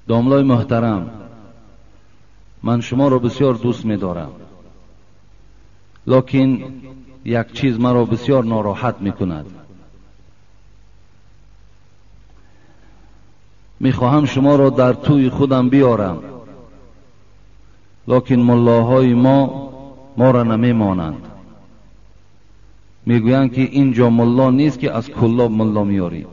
Домлای محترم، من شما را بسیار دوست می‌دارم، لکن یک چیز مرا بسیار ناراحت می‌کند. می‌خواهم شما را در توی خودم بیارم، لکن ملاهای ما را نمی‌مانند. میگویند که اینجا ملا نیست که از کلاب ملا میاری،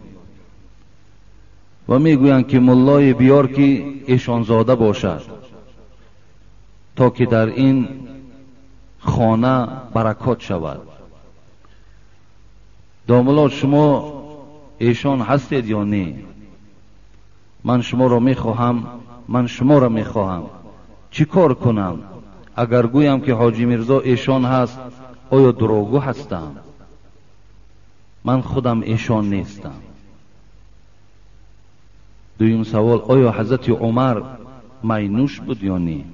و میگویند که ملای بیار که ایشانزاده باشد تا که در این خانه برکات شود. داملا شما ایشان هستید یا نه؟ من شما را میخواهم، من شما را میخواهم. چی کار کنم؟ اگر گویم که حاجی میرزا ایشان هست، آیا دروغگو هستم؟ من خودم ایشان نیستم. دویم سوال، آیا حضرت عمر مینوش بود یا نه؟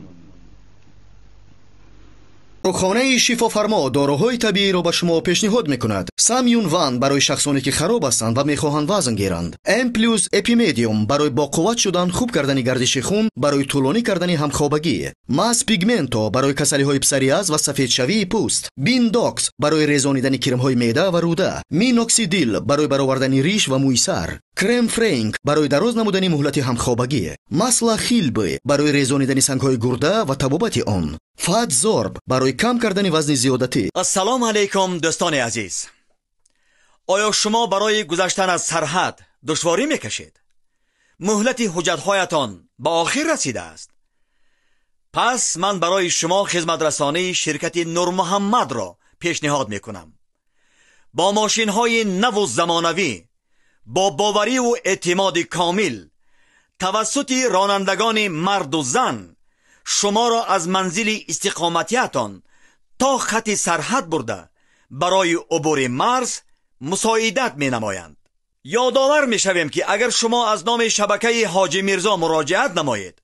Рухонаи шифофармо доруҳои табииро ба шумо пешниҳод мекунад. Самюн Ван барои шахсоне ки хароб ҳастанд ва мехоҳанд вазн гиранд. М плюс Эпимедиум барои боқувват шудан, хуб кардани гардиши хун, барои тӯлонӣ кардани ҳамхобагӣ. Мас Пигменто барои касалиҳои псориаз ва сафедшавии пӯст. Биндокс барои резонидани кирмҳои меъда ва рӯда. Миноксидил барои баровардани риш ва мӯи сар. Крем Френк барои дароз намудани муҳлати ҳамхобагӣ. Масла Хилбе барои резонидани сангҳои гурда ва табобати он. Фат Зорб барои кам кардани вазни зиёдатӣ. Ассалому алайкум дӯстони азиз. Оё шумо барои гузаштан аз сарҳад душворӣ мекашед? Муҳлати ҳуҷҷатҳоятон ба охир расидааст. Пас ман барои шумо хизматрасонии ширкати Нурмуҳаммадро пешниҳод мекунам. Бо мошинҳои наву замонавӣ, бо бовариву эътимоди комил, тавассути ронандагони марду зан шуморо аз манзили истиқоматиятон то хати сарҳад бурда барои убури марз мусоидат менамоянд. Ёдовар мешавем ки агар шумо аз номи шабакаи Ҳоҷи Мирзо муроҷиат намоед,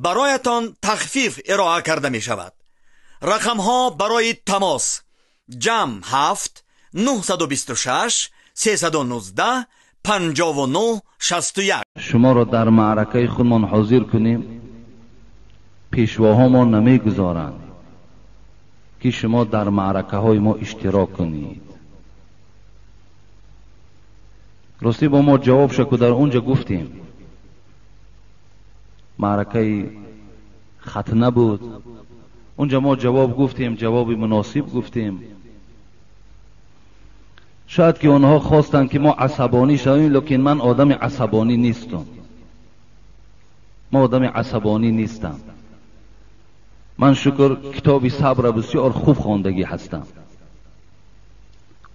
бароятон тахфиф ироа карда мешавад. Рақамҳо барои тамос: ҷамъ 7 926 319 59 61. شما را در معرکه خودمان حاضر کنیم، پیشواها ما نمیگذارند که شما در معرکه های ما اشتراک کنید. راستی با ما جواب شد که در اونجا گفتیم معرکه ختنه بود، اونجا ما جواب گفتیم، جواب مناسب گفتیم. شاید که آنها خواستند که ما عصبانی شویم، لیکن من آدم عصبانی نیستم. ما آدم عصبانی نیستم. من شکر کتاب صبر بسیار خوب خواندگی هستم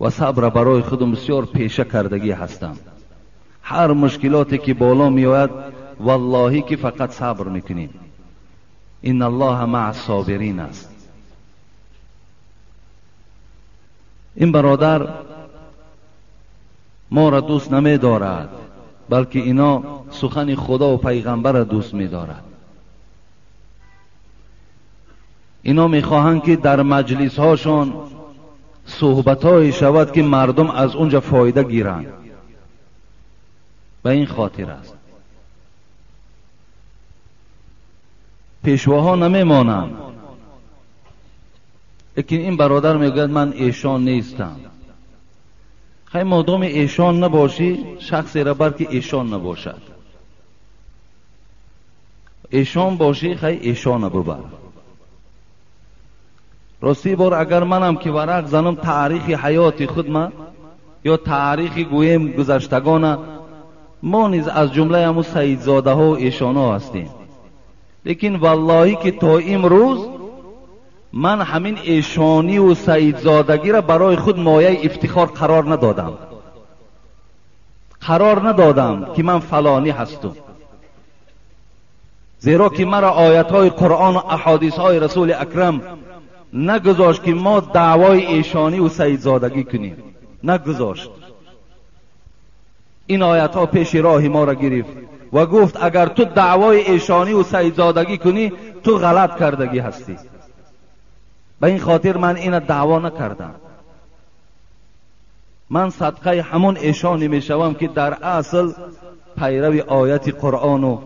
و صبر برای خودم بسیار پیشه کردگی هستم. هر مشکلاتی که بالا میآید واللهی که فقط صبر میکنیم. ان الله مع الصابرین است. این برادر ما را دوست نمی دارد، بلکه اینا سخن خدا و پیغمبر را دوست می دارد. اینا میخواهند که در مجلس هاشون صحبت های شود که مردم از اونجا فایده گیرند. به این خاطر است پیشواها نمیمانند. لیکن این برادر میگوید من ایشان نیستم. خیلی مادام ایشان نباشی، شخصی را بر که ایشان نباشد. ایشان باشی، خیلی ایشان ببر. راستی بار اگر منم که ورق زنم تاریخ حیات خود ما یا تاریخ گویم گذشتگان، ما نیز از جمله همون سیدزاده ها و ایشان ها هستیم. لیکن واللهی که تا امروز من همین ایشانی و سیدزادگی را برای خود مایه افتخار قرار ندادم. قرار ندادم که من فلانی هستم، زیرا که مرا آیت های قرآن و احادیث های رسول اکرم نگذاشت که ما دعوای ایشانی و سیدزادگی کنیم. نگذاشت. این آیت ها پیش راه ما را گرفت و گفت اگر تو دعوای ایشانی و سیدزادگی کنی تو غلط کردگی هستی. به این خاطر من این دعوا نکردم. من صدقه همون ایشانی میشوم که در اصل پیرو آیت قرآن و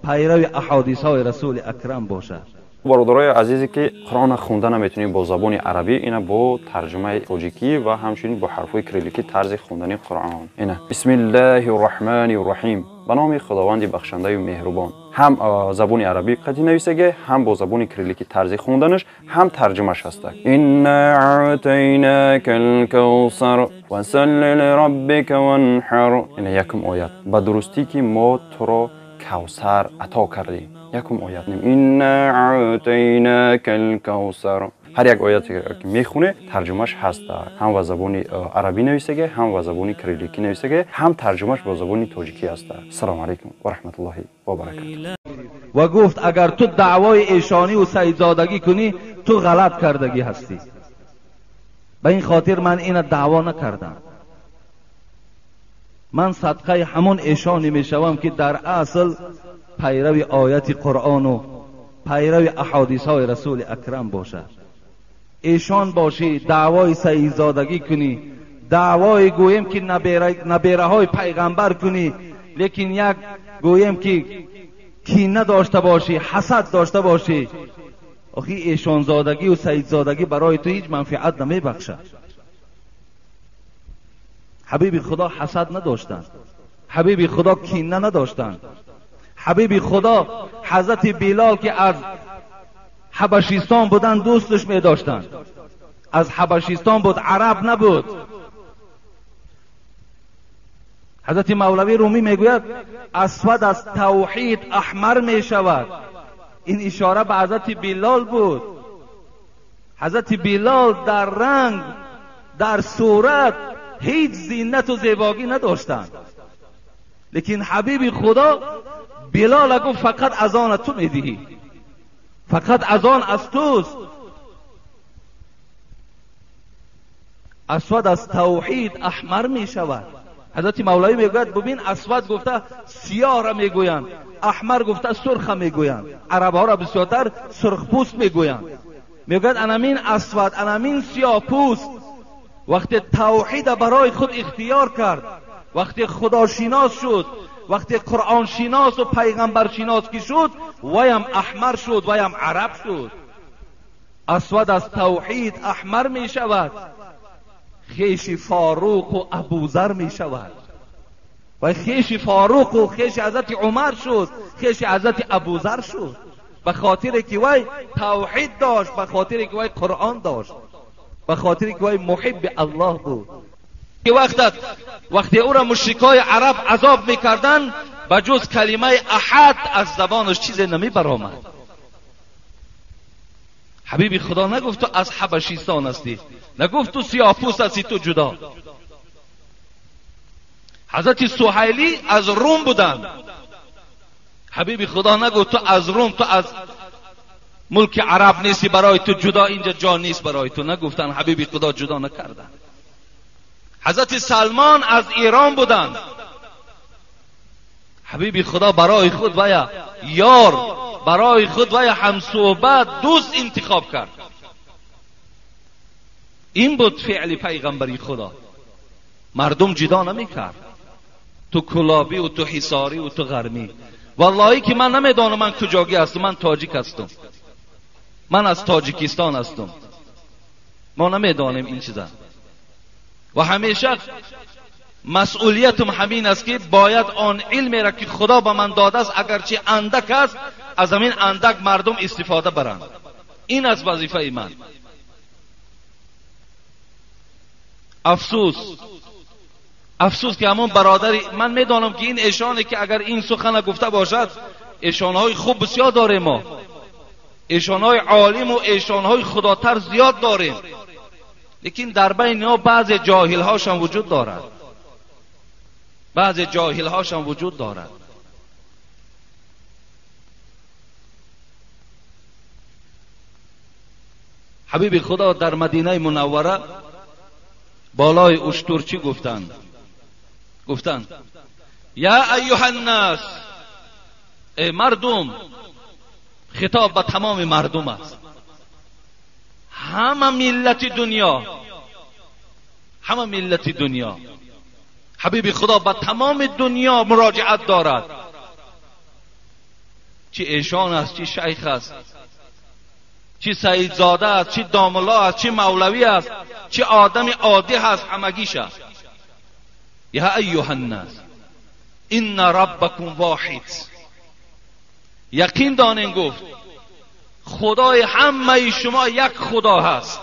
пайрави аҳодисҳои расули акрам бошад. Бародарои азизе ки Қуръонро хонда наметавонед бо забони арабӣ, ина бо тарҷумаи тоҷикӣ ва ҳамчунин бо ҳарфҳои кирилликӣ тарзи хондани Қуръон. Ина бисмиллаҳи рраҳмани рраҳим, ба номи Худованди бахшандаю меҳрубон. Ҳам забони арабӣ қатъи нависаге, ҳам бо забони кирилликӣ тарзи хонданаш, ҳам тарҷумаш ҳаста. Инна аътайнака алкавсар фасалли лираббика ванҳар. Ина якум оят. Ба дурустӣ ки мо туро кавсар ато кардем. Якум оят. Инна аътайнака алкавсар. Ҳар як ояте ки мехоне тарҷумаш ҳаста. Ҳам ба забони арабӣ нависаге, ҳам ба забони кирилликӣ нависаге, ҳам тарҷумаш бо забони тоҷикӣ ҳаста. Ассалому алайкум ва раҳматуллоҳи ва баракатуҳ. Ва гуфт агар ту даъвои эшонӣ ва сайидзодагӣ кунӣ, ту ғалат кардагӣ ҳастӣ. Ба ин хотир ман ина даъво накардам. Ман садқаи ҳамон эшонӣ мешавам ки дар асл пайрави ояти Қуръону пайрави аҳодисҳои расули акрам бошад. Эшон бошӣ, даъвои сайидзодагӣ кунӣ, даъвои гӯем ки набераҳои пайғамбар кунӣ, лекин як гӯем ки кина дошта бошӣ, ҳасад дошта бошӣ, охи эшонзодагӣ ва сайидзодагӣ барои ту ҳеҷ манфиат намебахшад. Ҳабиби Худо ҳасад надоштанд, ҳабиби Худо кина надоштанд. Ҳабиби Худо ҳазрати Билол ки аз ҳабашистон буданд дӯстش медоштанд. Аз ҳабашистон буд, араб набуд. Ҳазрати Мавлавӣ Румӣ мегӯяд асвад аз тавҳид аҳмар мешавад. Ин ишора ба ҳазрати Билол буд. Ҳазрати Билол дар ранг, дар сурат ҳеҷ зинату зебогӣ надоштанд, лекин ҳабиби Худо Билол гуфт фақат азон ту медиҳӣ, фақат азон аз туст. Асвад аз тавҳид аҳмар мешавад. Ҳазрати Мавлавӣ мегӯяд бибин, асвад гуфта сиёҳро мегӯянд, аҳмар гуфта сурха мегӯянд. Арабҳоро бисёртар сурхпӯст мегӯянд. Мегӯяд анамин асвад, анамин сиёҳпӯст вақте тавҳида барои худ ихтиёр кард, вақте худошинос шуд, вақте қуръоншиносу пайғамбаршинос ки шуд, ваям аҳмар шуд, ваям араб шуд. Асвад аз тавҳид аҳмар мешавад, хеши Форуқу Абузар мешавад. Ва хеши Форуқу хеши ҳазрати Умар шуд, хеши ҳазрати Абузар шуд, ба хотире ки вай тавҳид дошт, ба хотире ки вай қуръон дошт, ба хотире ки вай муҳибби Аллоҳ буд. Ки вақте ӯро мушрикои араб азоб мекарданд, ба ҷуз калимаи аҳад аз забонаш чизе намебаромад. Ҳабиби Худо нагуфт ту аз ҳабашистон ҳастӣ, нагуфт ту сиёҳпӯст ҳастӣ, ту ҷудо. Ҳазрати Суҳайлӣ аз Рум буданд. Ҳабиби Худо нагуфт ту аз Рум, ту аз мулки араб нести, барои ту ҷудо инҷа ҷо нест барои ту. Нагуфтанд, ҳабиби Худо ҷудо накарданд. Ҳазрати Салмон аз Эрон буданд. Ҳабиби Худо барои худ вая ёр, барои худ вая ҳамсӯҳбат, дӯст интихоб кард. Ин буд феъли пайғамбари Худо. Мардум ҷудо намекард. Ту кулобӣ ва ту ҳисорӣ ва ту ғармӣ. Валлоҳӣ ки ман намедонам ман куҷогӣ ҳастам, ман тоҷик ҳастам, ман аз Тоҷикистон ҳастам. Мо намедонем ин чиза. Ва ҳамеша масъулиятам ҳамин аст ки бояд он илмеро ки Худо ба ман додааст, агарчи андак аст, аз ҳамин андак мардум истифода баранд. Ин аст вазифаи ман. Афсӯс, афсӯс ки ҳамон бародари ман медонам ки ин эшоне ки агар ин сухана гуфта бошад, эшонҳои хуб бисёр дорем мо, эшонҳои олиму эшонҳои худотар зиёд дорем, лекин дар байни мо баъзе ҷоҳилҳошам вуҷуд дорад, баъзе ҷоҳилҳошам вуҷуд дорад. Ҳабиби Худо дар Мадинаи Мунаввара болои уштур чӣ гуфтанд? Гуфтанд: я айюҳаннас, эй мардум. Хитоб ба тамоми мардум аст, ҳама миллати дунё, ҳама миллати дунё. Ҳабиби Худо ба тамоми дунё муроҷиат дорад. چی ایشان است، چی شیخ است، چی سیدزاده است، چی داملا است، چی مولوی است، چی آدم عادی هست، همگیش است. یا ایها الناس ان ربکم واحد. یقین دانین گفت خدای همه شما یک خدا هست.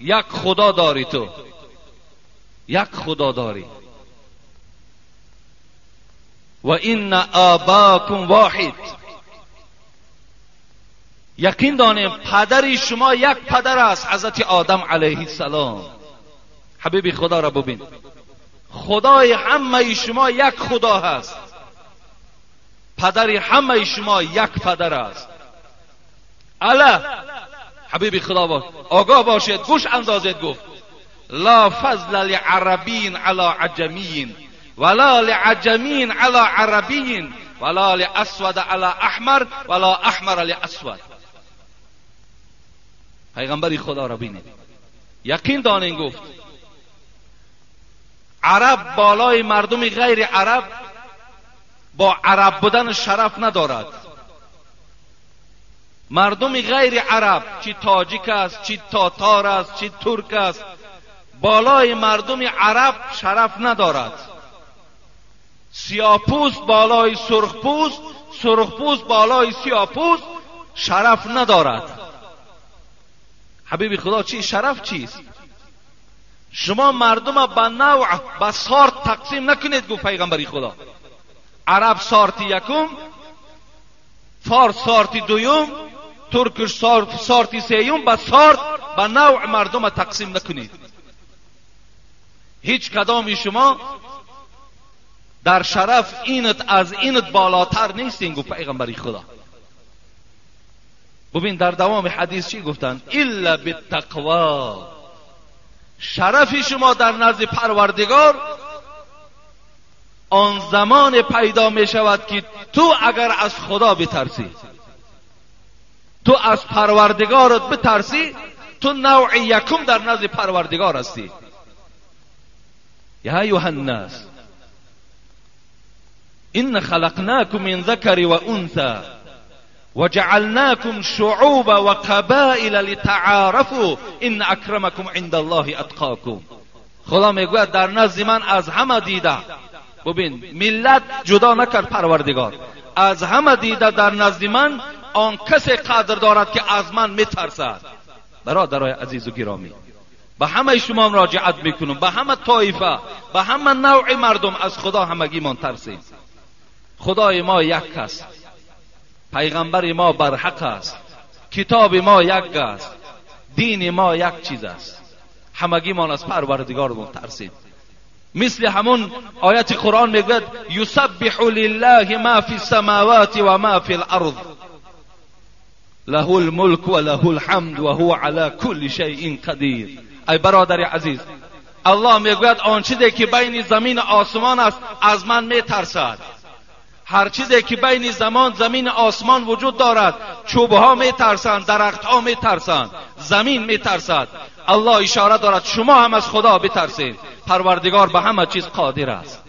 یک خدا داری تو، یک خدا داری. و ان آباکم واحد. یقین دانیم پدر شما یک پدر است، حضرت آدم علیه السلام. حبیب خدا را ببین، خدای همه شما یک خدا هست، پدر همه شما یک پدر است. الا حبیب خدا با آگاه باشید، گوش اندازید. گفت لا فضل لعربی علی عجمی ولا لعجمی علی عربی ولا لاسود علی احمر ولا احمر لاسود. پیغمبر خدا را بینید، یقین دانین گفت عرب بالای مردم غیر عرب با عرب بودن شرف ندارد. مردم غیر عرب، چی تاجیک است، چی تاتار است، چی ترک است، بالای مردم عرب شرف ندارد. سیاه‌پوست بالای سرخپوست، سرخپوست بالای سیاه‌پوست شرف ندارد. حبیب خدا چی شرف چیست؟ شما مردم به نوع به سارت تقسیم نکنید. گفت پیغمبری خدا عرب سارت یکم، فارس سارت دوم، ترکش سارت سیوم، به سارت به نوع مردم تقسیم نکنید. هیچ کدام شما در شرف اینت از اینت بالاتر نیستین. گفت پیغمبری خدا. ببین در دوام حدیث چی گفتن؟ الا بالتقوا. شرف شما در نزد پروردگار آن زمان پیدا می شود که تو اگر از خدا بترسی، تو از پروردگارت بترسی، تو نوع یکم در نزد پروردگار هستی. یا ایها الناس ان خلقناکم من ذکر و انثی وجعلناكم شعوبا وقبائل لتعارفوا ان اکرمکم عند الله اتقاکم. خدا میگوید در نزد من از همه دیده، ببین ملت جدا نکرد پروردگار، از همه دیده در نزد من آن کسی قدر دارد که از من میترسد. برادرای عزیز و گرامی، به همه شما مراجعت میکنم، به همه طایفه، به همه نوع مردم، از خدا همگیمان ترسیم. خدای ما یک است، پیغمبر ما برحق است، کتاب ما یک است، دین ما یک چیز است. همگیمان از پروردگارمون ترسیم. مثل همون آیت قرآن میگوید یسبح لله ما فی السماوات و ما فی الارض له الملک و له الحمد و هو علی کل شیء قدیر. ای برادر عزیز، الله میگوید آن چیزی که بین زمین و آسمان است از من میترسد. هر چیزی که بین زمین آسمان وجود دارد، چوبها میترسند، درختها میترسند، زمین میترسد. الله اشاره دارد شما هم از خدا بترسید. پروردگار به همه چیز قادر است.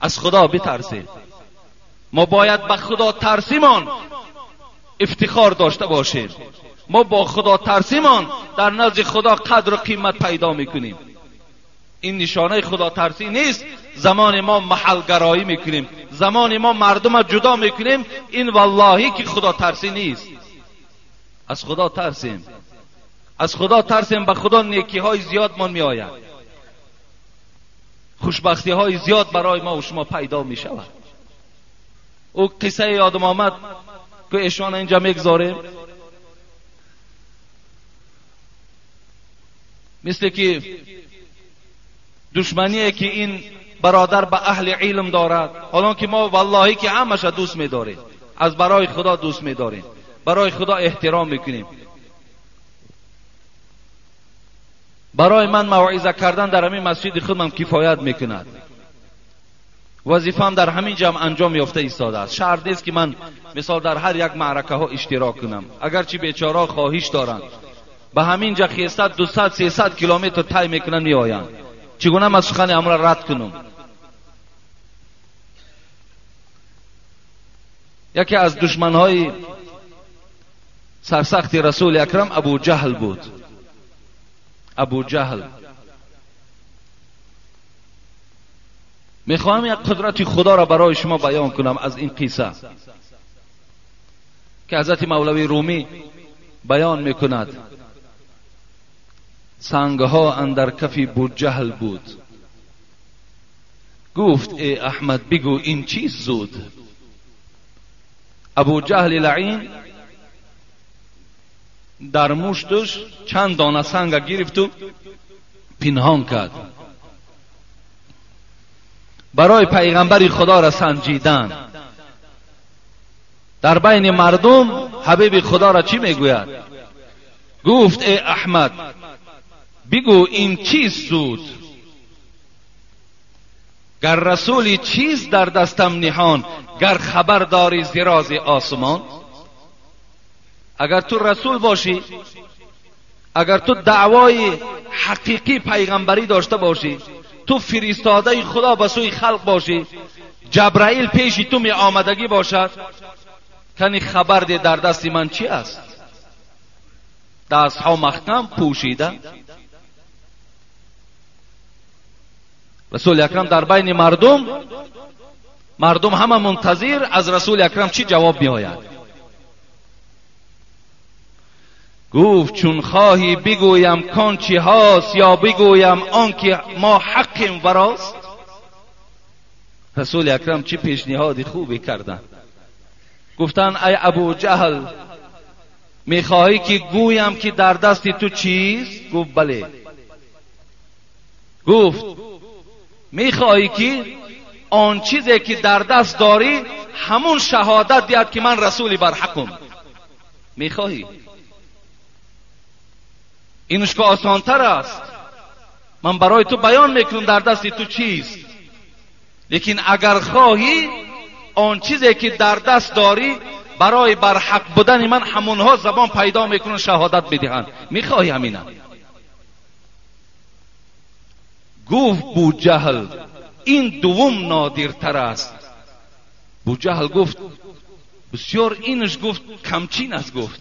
از خدا بترسید. ما باید به خدا ترسیمان افتخار داشته باشیم. ما با خدا ترسیمان در نزد خدا قدر و قیمت پیدا میکنیم. این نشانه خدا ترسی نیست. زمان ما محلگرایی میکنیم، زمان ما مردم جدا میکنیم، این واللهی که خدا ترسی نیست. از خدا ترسیم، از خدا ترسیم، به خدا نیکی های زیاد من میآید، خوشبختی های زیاد برای ما و شما پیدا میشود. او قصه یادم آمد که ایشان اینجا میگذاریم، مثل که دشمنیه که این برادر به اهل علم دارد، حالا که ما واللهی که همش دوست میداریم، از برای خدا دوست میداریم، برای خدا احترام میکنیم. برای من موعظه کردن در همین مسجد خودم کفایت میکند، وظیفه‌ام در همین جمع انجام یافته ایستاده است. شرط نیست که من مثال در هر یک معرکه ها اشتراک کنم، اگرچه بیچاره خواهش دارند به همین جا 300 200 300 کیلومتر طی میکنن میآیند، چگونه من سخن امر رد کنم؟ یکی از دشمنهای سرسخت رسول اکرم ابو جهل بود. ابو جهل. میخواهم یک قدرت خدا را برای شما بیان کنم از این قصه که حضرت مولوی رومی بیان میکند. سنگها اندر کف بوجهل بود، گفت ای احمد بگو این چیز زود. ابو جهل لعین در مشتش چند دانه سنگ گرفت و پنهان کرد برای پیغمبر خدا را سنجیدن. در بین مردم حبیب خدا را چی میگوید؟ گفت ای احمد بگو این چیز زود، گر رسولی چیز در دستم نهان، گر خبر داری ز راز آسمان. اگر تو رسول باشی، اگر تو دعوای حقیقی پیغمبری داشته باشی، تو فرستاده خدا به سوی خلق باشی، جبرائیل پیش تو می آمدگی باشد، کنی خبر ده در دست من چی است؟ دستها محکم پوشیده. رسول اکرم در بین مردم، مردم همه منتظر از رسول اکرم چی جواب می آید. گفت چون خواهی بگویم کان چی هاست، یا بگویم آن که ما حقیم وراست. رسول اکرم چی پیشنهاد خوبی کردن. گفتن ای ابو جهل میخواهی که گویم که در دست تو چیست؟ گفت بله. گفت میخواهی که آن چیزی که در دست داری همون شهادت دهد که من رسولی برحقم؟ میخواهی؟ اینش که آسانتر است، من برای تو بیان میکنم در دست تو چیست، لیکن اگر خواهی آن چیزی که در دست داری برای برحق بودن من همونها زبان پیدا میکنن شهادت بدهند، میخواهی همینا؟ گفت بوجهل این دوم نادرتر است. بوجهل گفت بسیار اینش گفت کمچین است، گفت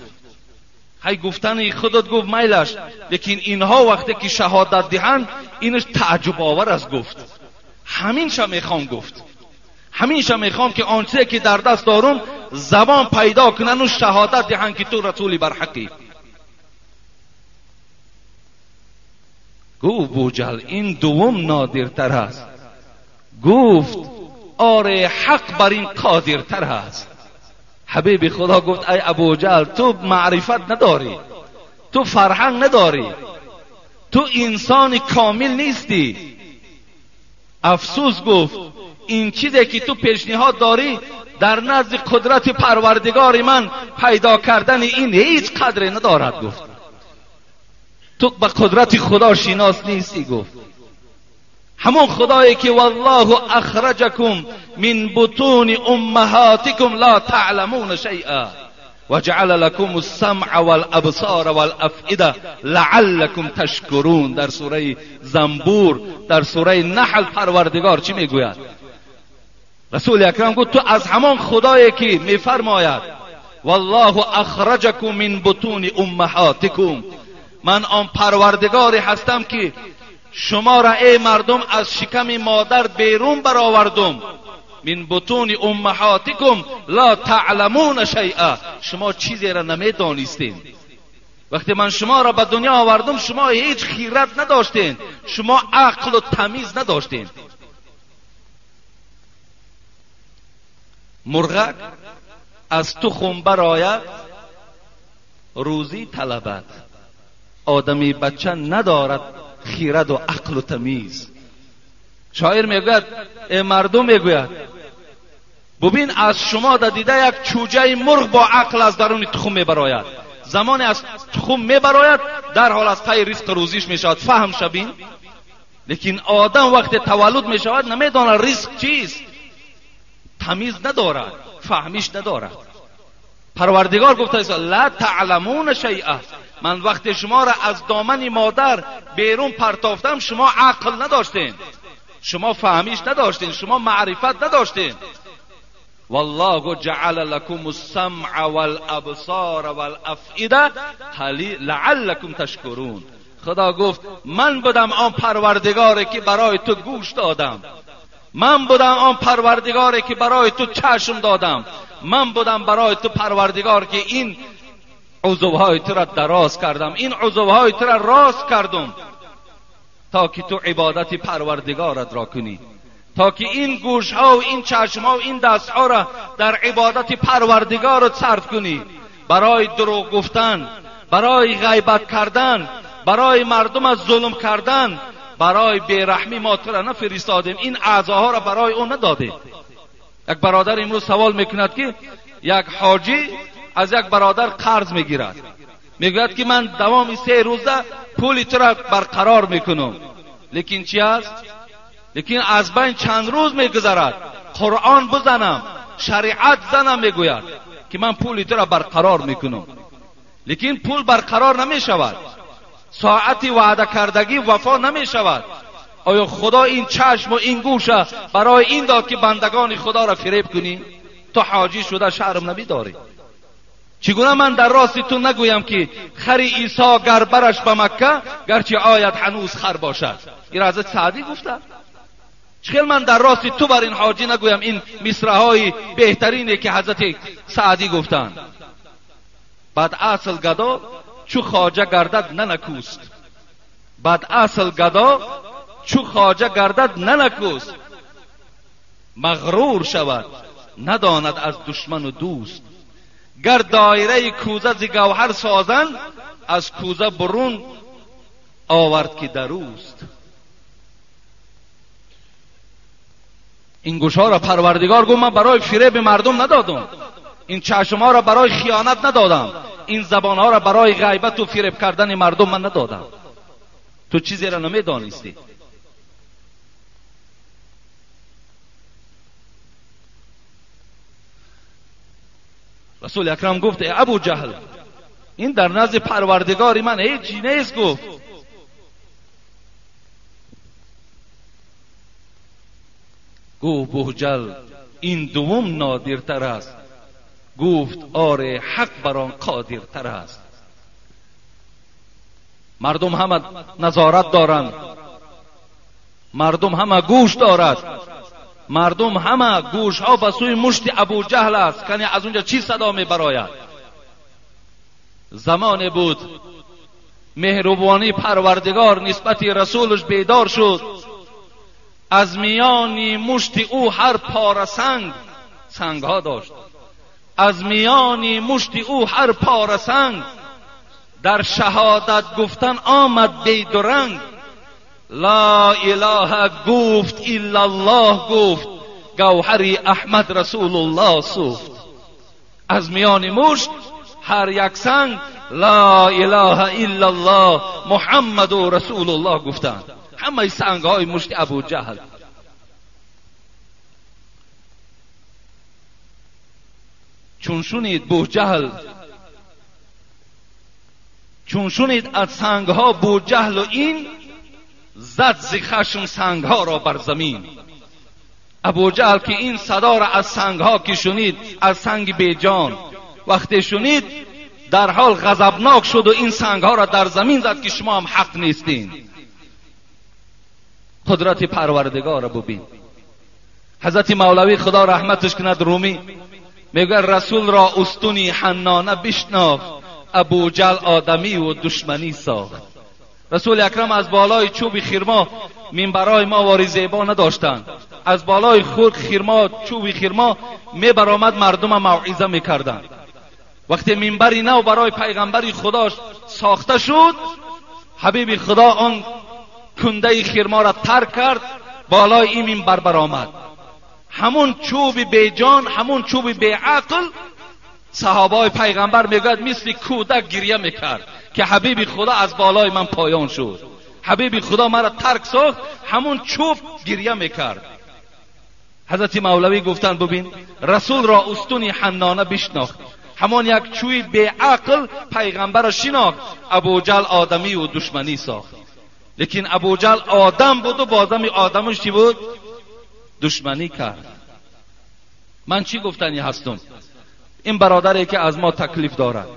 هی گفتن خودت گفت میلش، لیکن اینها وقتی که شهادت دهند اینش تعجب آور است. گفت همینشا میخوام، گفت همینشا میخوام که آنچه که در دست دارم زبان پیدا کنن و شهادت دهند که تو رسولی برحقی. گفت بوجهل این دوم نادرتر است. گفت آره حق بر این قادرتر است. حبیب خدا گفت ای ابوجهل تو معرفت نداری، تو فرهنگ نداری، تو انسان کامل نیستی. افسوس گفت این چیزی که تو پیشنهاد داری در نزد قدرت پروردگار من پیدا کردن این هیچ قدری ندارد. گفت تو به قدرت خدا شناس نیستی. گفت همون خدایی که والله اخرجکم من بطون امهاتکم لا تعلمون شیئا وجعل لكم السمع والابصار والافئده لعلکم تشکرون. در سوره زنبور، در سوره نحل پروردگار چی میگوید؟ رسول اکرم گفت تو از همان خدایی که میفرماید والله اخرجکم من بطون امهاتکم، من آن پروردگاری هستم که شما را ای مردم از شکم مادر بیرون برآوردم. من بطون امهاتکم لا تعلمون شیئا، شما چیزی را نمیدانستین. وقتی من شما را به دنیا آوردم شما هیچ خیرت نداشتین، شما عقل و تمیز نداشتین. مرغک از تخم برآید روزی طلبد، آدمی بچه ندارد خیرد و عقل و تمیز. شاعر میگوید ای مردم، میگوید ببین از شما در دیده یک چوجه مرغ با عقل از درون تخم میبراید. زمان از تخم میبراید در حال از پی رزق روزیش میشود، فهم شبین. لیکن آدم وقت تولد میشود نمیداند رزق چیست، تمیز ندارد، فهمیش ندارد. پروردگار گفته است لا تعلمون شیئا، من وقت شما را از دامن مادر بیرون پرتافتم شما عقل نداشتین، شما فهمیش نداشتین، شما معرفت نداشتین. والله جعل لكم السمع والابصار والافئده لعلكم تشکرون. خدا گفت من بودم آن پروردگاری که برای تو گوش دادم، من بودم آن پروردگاری که برای تو چشم دادم، من بودم برای تو پروردگار که این عضوهای تو را دراز کردم، این عضوهای تو را راست کردم تا که تو عبادت پروردگارت را کنی، تا که این گوشها و این چشمها و این دستها را در عبادت پروردگارت صرف کنی. برای دروغ گفتن، برای غیبت کردن، برای مردم از ظلم کردن، برای بیرحمی ما تو را نفرستادیم، این اعضاها را برای اون ندادیم. یک برادر امروز سوال میکند که یک حاجی از یک برادر قرض میگیرد، میگوید که من دوام 3 روزه پول تو را برقرار میکنم، لیکن چی است؟ لیکن از بین چند روز میگذرد، قرآن بزنم، شریعت زنم، میگوید که من پول تو را برقرار میکنم، لیکن پول برقرار نمیشود، ساعتی وعده کردگی وفا نمیشود. آیا خدا این چشم و این گوش برای این داد که بندگان خدا را فریب کنی؟ تو حاجی شده شرم نمیداری. چگونه من در راست تو نگویم که خر عیسی گر برش به مکه گرچه آید هنوز خر باشد؟ این حضرت سعدی گفته. چخیل من در راست تو بر این حاجی نگویم این مصرع‌های بهترینه که حضرت سعدی گفتند. بعد اصل گدا چو خواجه گردد ننکوست، بعد اصل گدا چو خواجه گردد ننکوست، مغرور شود نداند از دشمن و دوست. گر دایره کوزه ز گوهر سازند، از کوزه برون آورد که دروست. این گوشها را پروردگار گفت من برای فریب مردم ندادم، این چشمها را برای خیانت ندادم، این زبانها را برای غیبت و فریب کردن مردم من ندادم. تو چیزی را نمیدانستی. رسول اکرم گفت ای ابو جهل، این در نزد پروردگار من هیچی نیست. گفت گفت بوجل این دوم نادرتر است. گفت آره حق بر آن قادرتر است. مردم همه نظارت دارند، مردم همه گوش دارد، مردم همه گوش ها به سوی مشت ابو جهل است که از اونجا چی صدا می براید. زمان بود مهربانی پروردگار نسبت رسولش بیدار شد، از میان مشت او هر پاره سنگ، سنگ ها داشت، از میان مشت او هر پاره سنگ در شهادت گفتن آمد بیدرنگ. لا اله گفت الا الله گفت، گوهری احمد رسول الله سوخت. از میان مشت هر یک سنگ لا اله الا الله محمد رسول الله گفتند. همه سنگ های مشت ابو جهل. چون شنید بوجهل، چون شنید از سنگ ها بوجهل و این، زد ز خشم سنگ ها را بر زمین. ابوجهل که این صدا را از سنگ ها که شنید، از سنگ بیجان وقتی شنید، در حال غضبناک شد و این سنگ ها را در زمین زد که شما هم حق نیستین. قدرت پروردگار را ببین. حضرت مولوی خدا رحمتش کند رومی میگه رسول را استونی حنانه بشناخت، ابوجهل آدمی و دشمنی ساخت. رسول اکرم از بالای چوب خرما، منبرای ما واری زیبا نداشتند، از بالای خود خرما، چوب خرما می برآمد، مردم موعظه میکردند. وقتی منبری نو برای پیغمبر خدا ساخته شد، حبیب خدا آن کنده خرما را ترک کرد، بالای این منبر برآمد. همون چوب بیجان، همون چوب بیعقل، صحابای پیغمبر میگوید مثل کودک گریه میکرد که حبیب خدا از بالای من پایان شد، حبیب خدا مرا ترک ساخت. همون چوب گریه میکرد. حضرت مولوی گفتند ببین، رسول را استونی حنانه بشناخت، همون یک چوی بیعقل پیغمبر را شناخت، ابوجهل آدمی و دشمنی ساخت. لیکن ابوجهل آدم بود و با آدمش چی بود؟ دشمنی کرد. من چی گفتنی هستم؟ این برادری که از ما تکلیف دارد،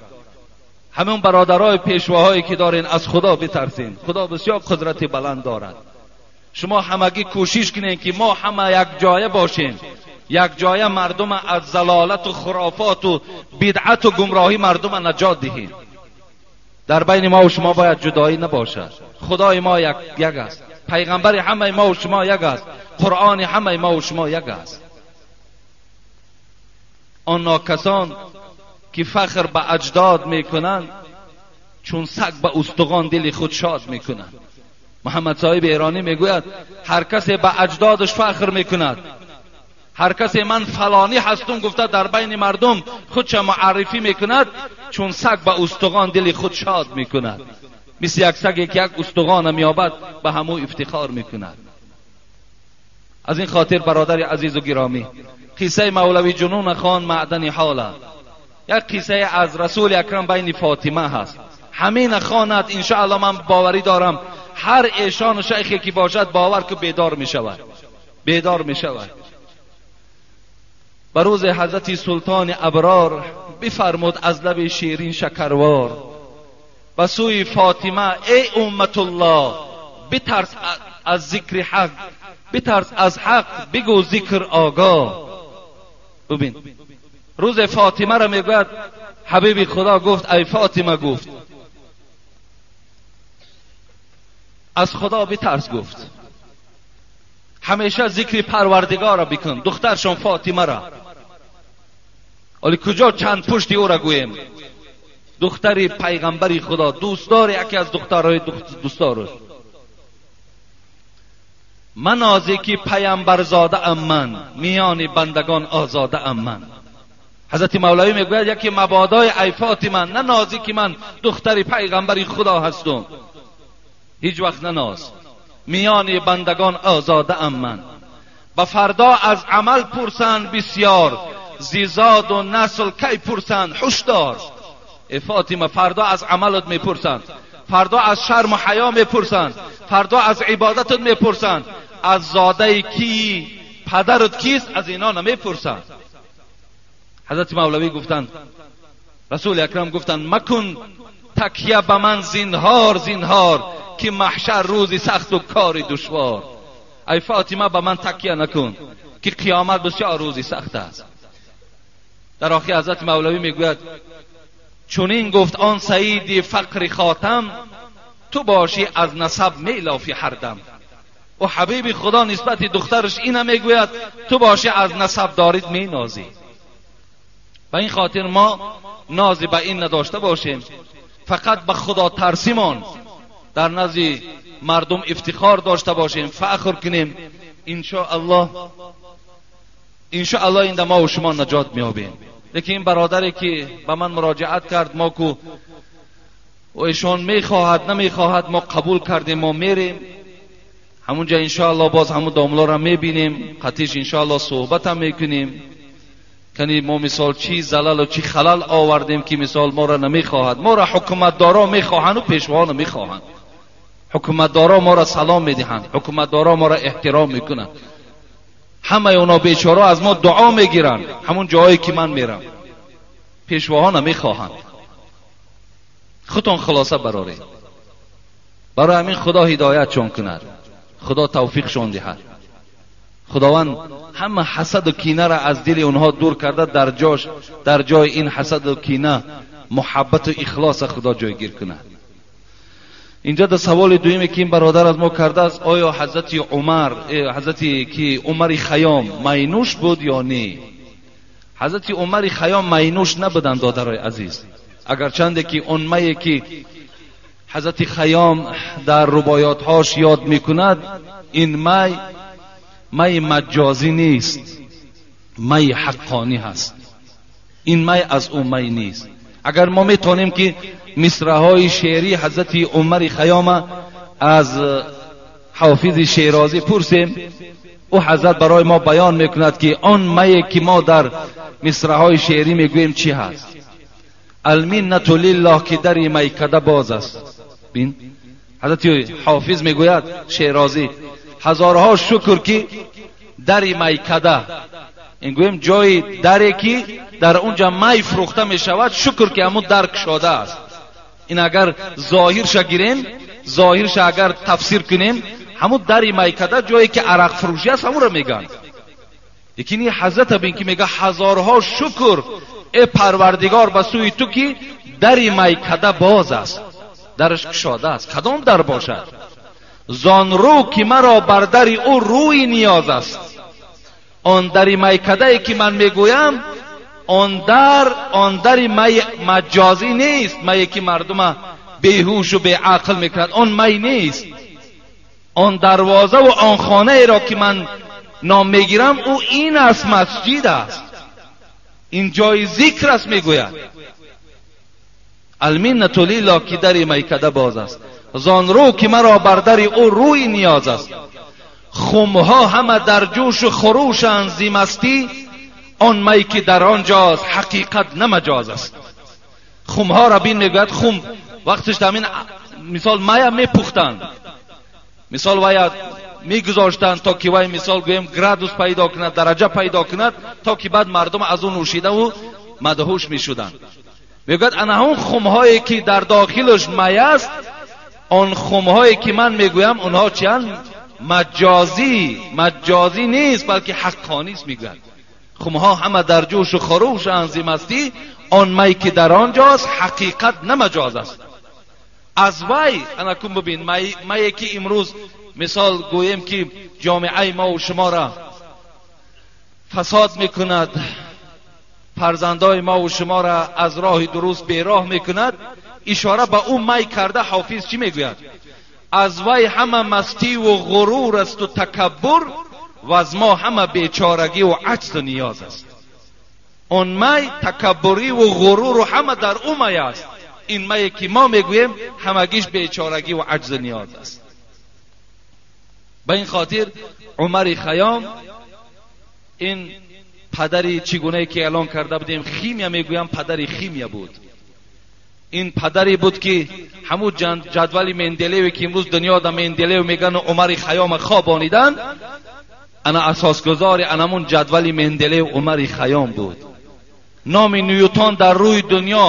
همون برادرای پیشواهایی که دارین، از خدا بترسین. خدا بسیار قدرت بلند دارد. شما همگی کوشش کنین که ما همه یک جایه باشیم، یک جایه مردم از ضلالت و خرافات و بدعت و گمراهی مردم نجات دهیم. در بین ما و شما باید جدایی نباشد. خدای ما یک است، پیغمبر همه ما و شما یک است، قرآن همه ما و شما یک است. آن ناکسان که فخر به اجداد میکنند، چون سگ به استخوان دل خود شاد میکنند. محمد صاحب ایرانی میگوید هر کسی به اجدادش فخر میکند، هر کسی من فلانی هستم گفته در بین مردم خودش معرفی میکند، چون سگ به استخوان دل خود شاد میکند. مثل یک سگی که یک استخوان میابد به همو افتخار میکند. از این خاطر برادر عزیز و گرامی، قصه مولوی جنون خان معدن حاله، یک قصه از رسول اکرم بین فاطمه هست. همین خواند انشاءالله، من باوری دارم هر ایشان و شیخی که باشد باور که بیدار میشود، بیدار میشود. به روز حضرت سلطان ابرار بفرمود از لب شیرین شکروار به سوی فاطمه ای امت الله، بترس از ذکر حق، بترس از حق، بگو ذکر آگاه. ببین روز فاطمه را میگوید حبیب خدا گفت ای فاطمه، گفت از خدا بترس، گفت همیشه ذکر پروردگار را بکن. دخترشان فاطمه را، ولی کجا چند پشتی او را گوییم، دختر پیغمبر خدا، دوستدار یکی از دخترهای دوستدارش. من آزی که پیامبر زاده ام من، میان بندگان آزاده ام من. حضرت مولوی میگوید یکی مبادای ای فاطمه، نه نازی که من دختر پیغمبر خدا هستم، هیچ وقت نه ناز، میان بندگان آزاده ام من. به فردا از عمل پرسند بسیار، زیزاد و نسل کی پرسند هشدار. ای فاطمه فردا از عملت میپرسند، فردا از شرم و حیا میپرسند، فردا از عبادتت میپرسند، از زاده کی، پدرت کیست، از اینا نمیپرسند. حضرت مولوی گفتند، رسول اکرم گفتند مکن تکیه به من زینهار زینهار، که محشر روزی سخت و کاری دشوار. ای فاطمه به من تکیه نکن که قیامت بسیار روزی سخت است. در آخر حضرت مولوی میگوید چنین گفت آن سعید فقر خاتم، تو باشی از نسب میلافی هر دم. و حبیب خدا نسبت دخترش اینه میگوید تو باشی از نسب دارید مینازی. به این خاطر ما نازی به این نداشته باشیم، فقط به خدا ترسیمان در نزد مردم افتخار داشته باشیم، فخر کنیم. انشاءالله انشاءالله این ما و شما نجات میابیم. لیکن این برادری که به من مراجعت کرد، ما کو و ایشان میخواهد نمیخواهد، ما قبول کردیم، ما میریم همونجا انشاءالله باز همون داملا را میبینیم، قطیش انشاءالله صحبت هم میکنیم. کنی ما مثال چی زلل و چی خلل آوردیم که مثال ما را نمیخواهد. ما را حکومتدارا میخواهند و پیشوا نمیخواهند. حکومتدارا ما را سلام میدهند، حکومتدارا ما را احترام میکنند، همه اونا بیچاره از ما دعا میگیرند. همون جایی که من میرم پیشواها نمیخواهند. خودتون خلاصه برارید. برای همین خدا هدایتشون کند، خدا توفیقشون دهد. خداوند همه حسد و کینه را از دل اونها دور کرده، در جاش، در جای این حسد و کینه محبت و اخلاص خدا جایگیر کند. اینجا در سوال دومی که این برادر از ما کرده است، آیا حضرت عمر، حضرت که عمر خیام مینوش بود یا نه؟ حضرت عمر خیام مینوش نبودند دادرای عزیز، اگرچند که اون می که حضرت خیام در رباعیاتهاش یاد میکند، این می می مجازی نیست، می حقانی هست. این می از اون می نیست. اگر ما میتونیم که مصرع‌های شعری حضرت عمر خیام از حافظ شیرازی پرسیم، او حضرت برای ما بیان میکند که آن می که ما در مصرع‌های شعری میگوییم چی هست. المنت لله که در میکده باز است. بین حضرت حافظ میگوید شیرازی، هزارها شکر که در میکده، Ин гӯем ҷои даре ки дар унҷа май фурӯхта мешавад, шукр ки ҳамун дар кушода аст. Ин агар зоҳирша гирем, зоҳирша агар тафсир кунем, ҳамун дари майкада ҷое ки арақ фурӯшӣ аст, ҳамунро мегӯянд. Лекин ин ҳазрата бин ки мега ҳазорҳо шукр э парвардигор ба сӯи ту ки дари майкада боз аст, дараш кушода аст. Кадом дар бошад? Зон рӯ ки маро бар дари ӯ рӯи ниёз аст. Он дари майкадае ки ман мегӯям, он дар, он дари май маҷозӣ нест, мае ки мардума беҳушу беақл мекунад, он май нест. Он дарвозаву он хонаеро ки ман ном мегирам, ӯ ин аст, масҷид аст, ин ҷои зикр аст, мегӯяд. Алминнату лиллоҳ ки дари майкада боз аст, зон рӯ ки маро бар дари ӯ рӯи ниёз аст. Хумҳо ҳама дар ҷӯшу хурӯшанд зи мастӣ, он май ки дар он ҷост ҳақиқат на маҷоз аст. Хумҳоро бин, мегӯяд, хум вақтиш ҳамин мисол мая мепухтанд, мисол вая мегузоштанд то ки вай мисол гӯем градус пайдо кунад, дараҷа пайдо кунад, то ки баъд мардум аз ӯ нӯшидаву мадҳуш мешуданд. Мегӯяд ана ҳамон хумҳое ки дар дохилаш май аст, он хумҳое ки ман мегӯям, онҳо чиянд? Маҷозӣ, маҷозӣ нест, балки ҳаққонист. Мегӯяд хумҳо ҳама дар ҷӯшу хурӯшанд зи мастӣ, он май ки дар он ҷост ҳақиқат на маҷоз аст. Аз вай анакун бибин, мае ки имрӯз мисол гӯем ки ҷомеаи мову шуморо фасод мекунад, фарзандои мову шуморо аз роҳи дуруст бероҳ мекунад, ишора ба ӯ май карда ҳофиз чӣ мегӯяд? Аз вай ҳама мастиву ғурур асту такаббур, ва аз мо ҳама бечорагиву аҷзу ниёз аст. Он май такаббуриву ғуруру ҳама дар ӯ май аст. Ин мае ки мо мегӯем ҳамагиш бечорагиву аҷзу ниёз аст. Ба ин хотир Умари Хайём ин падари чӣ гунае ки эълон карда будем химия мегӯям, падари химия буд. Ин падаре буд ки ҳамун ҷадвали Менделееве ки имрӯз дунё да Менделеев мегӯянд, Умари Хайёма хобониданд, ана асосгузори анамун ҷадвали Менделеев Умари Хайём буд. Номи Ньютон дар рӯи дунё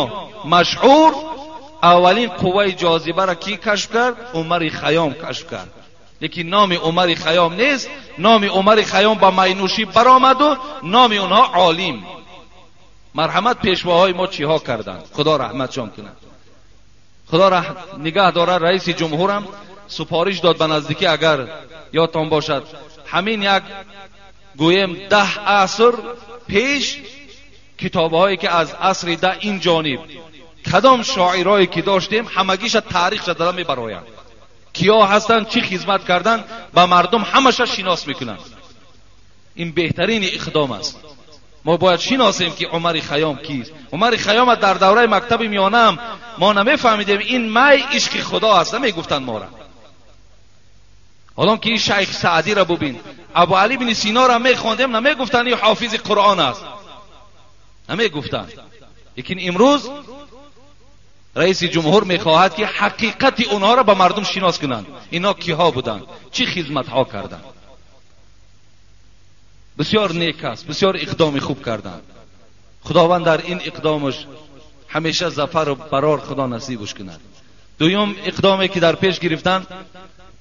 машҳур, аввалин қувваи ҷозибаро кӣ кашф кард? Умари Хайём кашф кард. Лекин номи Умари Хайём нест, номи Умари Хайём ба майнӯшӣ баромаду номи онҳо олим. Марҳамат, пешвоҳои мо чиҳо карданд? Худо раҳматшон кунад, Худо нигаҳ дорад. Раиси ҷумҳурам супориш дод ба наздикӣ, агар ёдтон бошад, ҳамин як гӯем 10 аср пеш китобҳое ки аз асри 10 ин ҷониб кадом шоирое ки доштем, ҳамагиша таърихша дада мебароянд, киё ҳастанд, чӣ хизмат карданд ба мардум, ҳамаша шинос мекунанд. Ин беҳтарини иқдом аст. Мо бояд шиносем ки Умари Хайём кист. Умари Хайёма дар давраи мактаби миёнаам мо намефаҳмидем, ин май ишқи Худо аст, намегуфтанд мора. Ҳолон ки ин Шайх Саъдиро бубин, Абу Али ибни Синоро мехондем, намегуфтанд ин ҳофизи Қуръон аст, намегуфтанд. Лекин имрӯз раиси ҷумҳур мехоҳад ки ҳақиқати онҳоро ба мардум шинос кунанд, инҳо киҳо буданд, чӣ хизматҳо карданд. Бисёр нек аст, бисёр иқдоми хуб карданд. Худованд дар ин иқдомаш ҳамеша зафару барор Худо насибаш кунад. Дуюм иқдоме ки дар пеш гирифтанд,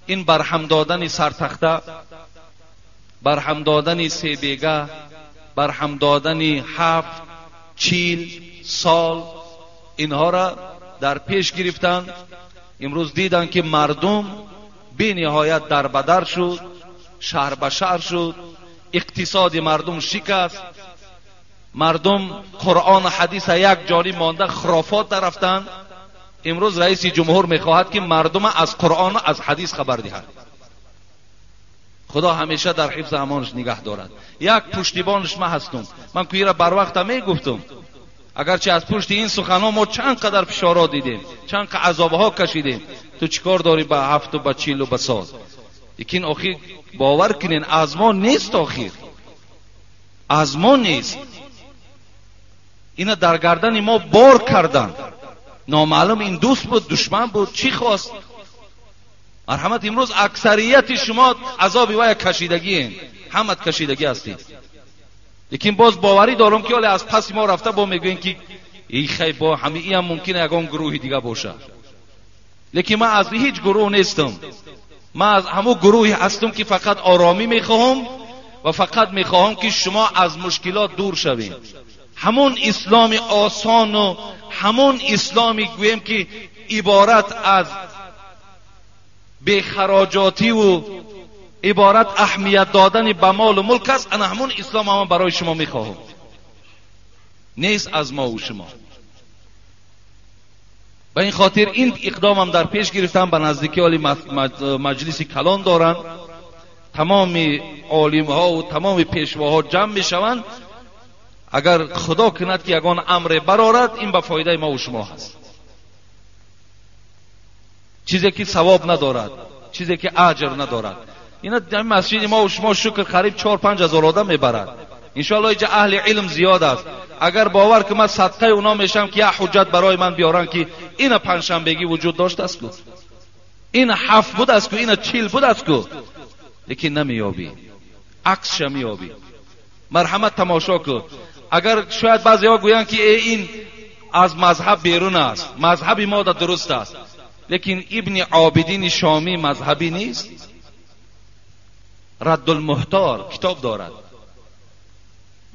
ин барҳам додани сартахта, барҳам додани себега, барҳам додани 7, 40 сол, инҳоро дар пеш гирифтанд. Имрӯз диданд ки мардум бениҳоят дарбадар шуд, шаҳр ба шаҳр шуд, иқтисоди мардум шикаст, мардум Қуръону ҳадиса як ҷониб монда хурофот дарафтанд. Имрӯз раиси ҷумҳур мехоҳад ки мардума аз Қуръону аз ҳадис хабар диҳад. Худо ҳамеша дар ҳифзи амонаш нигаҳ дорад. Як пуштибонаш ма ҳастум. Ман куира барвақта мегуфтум, агарчи аз пушти ин суханҳо мо чанд қадар фишорҳо дидем, чанд қадар азобҳо кашидем, ту чӣ кор дорӣ ба 7 ба 40 ба сол? Лекин охир бовар кунен, аз мо нест, охир аз мо нест. Ина дар гардани мо бор карданд. Номаълум ин дӯст буд, душман буд, чӣ хост. Марҳамат, имрӯз аксарияти шумо азоби вая кашидагиен, ҳамат кашидагӣ ҳастед. Лекин боз боварӣ дорам ки ҳоле аз паси мо рафта бо мегӯем ки эй хай бо ҳами иам мумкин ягон гурӯҳи дига бошад. Лекин ман аз ҳеҷ гурӯҳ нестам. Ман аз ҳамун гурӯҳе ҳастам ки фақат оромӣ мехоҳам ва фақат мехоҳам ки шумо аз мушкилот дур шавед. Ҳамун исломи осону ҳамун исломи гӯем ки иборат аз бехароҷотиву иборат аҳамият додани ба молу мулк аст, ана ҳамун ислом ман барои шумо мехоҳам. Нест аз мову шумо. Ба ин хотир ин иқдомам дар пеш гирифтам. Ба наздики оли маҷлиси калон доранд, тамоми олимҳо ва тамоми пешвоҳо ҷамъ мешаванд. Агар худо кунад ки ягон амре барорад, ин ба фоидаи мо ва шумо ҳаст. Чизе ки савоб надорад, чизе ки аҷр надорад. Ина масҷиди мо ва шумо шукр қариб 4-5 ҳазор одам мебарад. Иншоаллоҳ инҷа аҳли илм зиёд аст. Агар бовар ки ман садқаи уно мешам ки як ҳуҷҷат барои ман биёранд ки ина панҷшанбегӣ вуҷуд доштааст ку, ина 7 будааст ку, ина 40 будааст ку, лекин намеёбӣ, аксша меёбӣ. Марҳамат тамошо кун. Агар шояд баъзеҳо гӯянд ки э ин аз мазҳаб берун аст, мазҳаби мо да дуруст аст, лекин ибни Обидини Шомӣ мазҳабӣ нест. Раддулмуҳтор китоб дорад.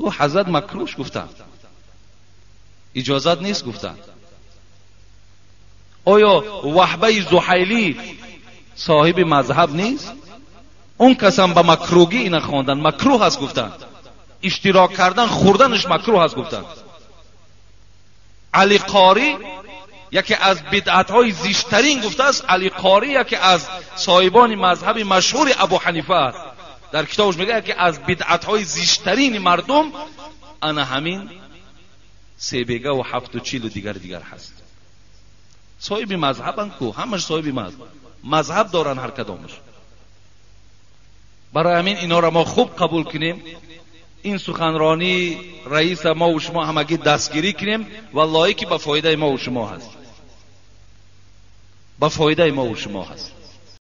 Ӯ ҳазрат макрӯш гуфтанд, иҷозат нест гуфтанд. Оё Ваҳбаи Зуҳайлӣ соҳиби мазҳаб нест? Он касам ба макрӯгӣ ина хондан макрӯҳ аст гуфтанд. Иштирок кардан хӯрданаш макрӯҳ аст гуфтанд. Али Қорӣ яке аз бидъатҳои зиштарин гуфтааст. Али Қорӣ яке аз соҳибони мазҳаби машҳури Абу Ҳанифа аст. Дар китобаш мегӯяд яке аз бидъатҳои зиштарини мардум ана ҳамин себега ва 7 ва 40 дигар дигар ҳаст. Соҳиби мазҳабанд ку, ҳамаш соҳиби мазҳаб доранд ҳар кадомаш. Барои ҳамин инҳоро мо хуб қабул кунем. Ин суханронии раиса мо ва шумо ҳамагӣ дастгирӣ кунем. Валлоҳӣ ки ба фоидаи мо ва шумо ҳаст, ба фоидаи мо ва шумо ҳаст.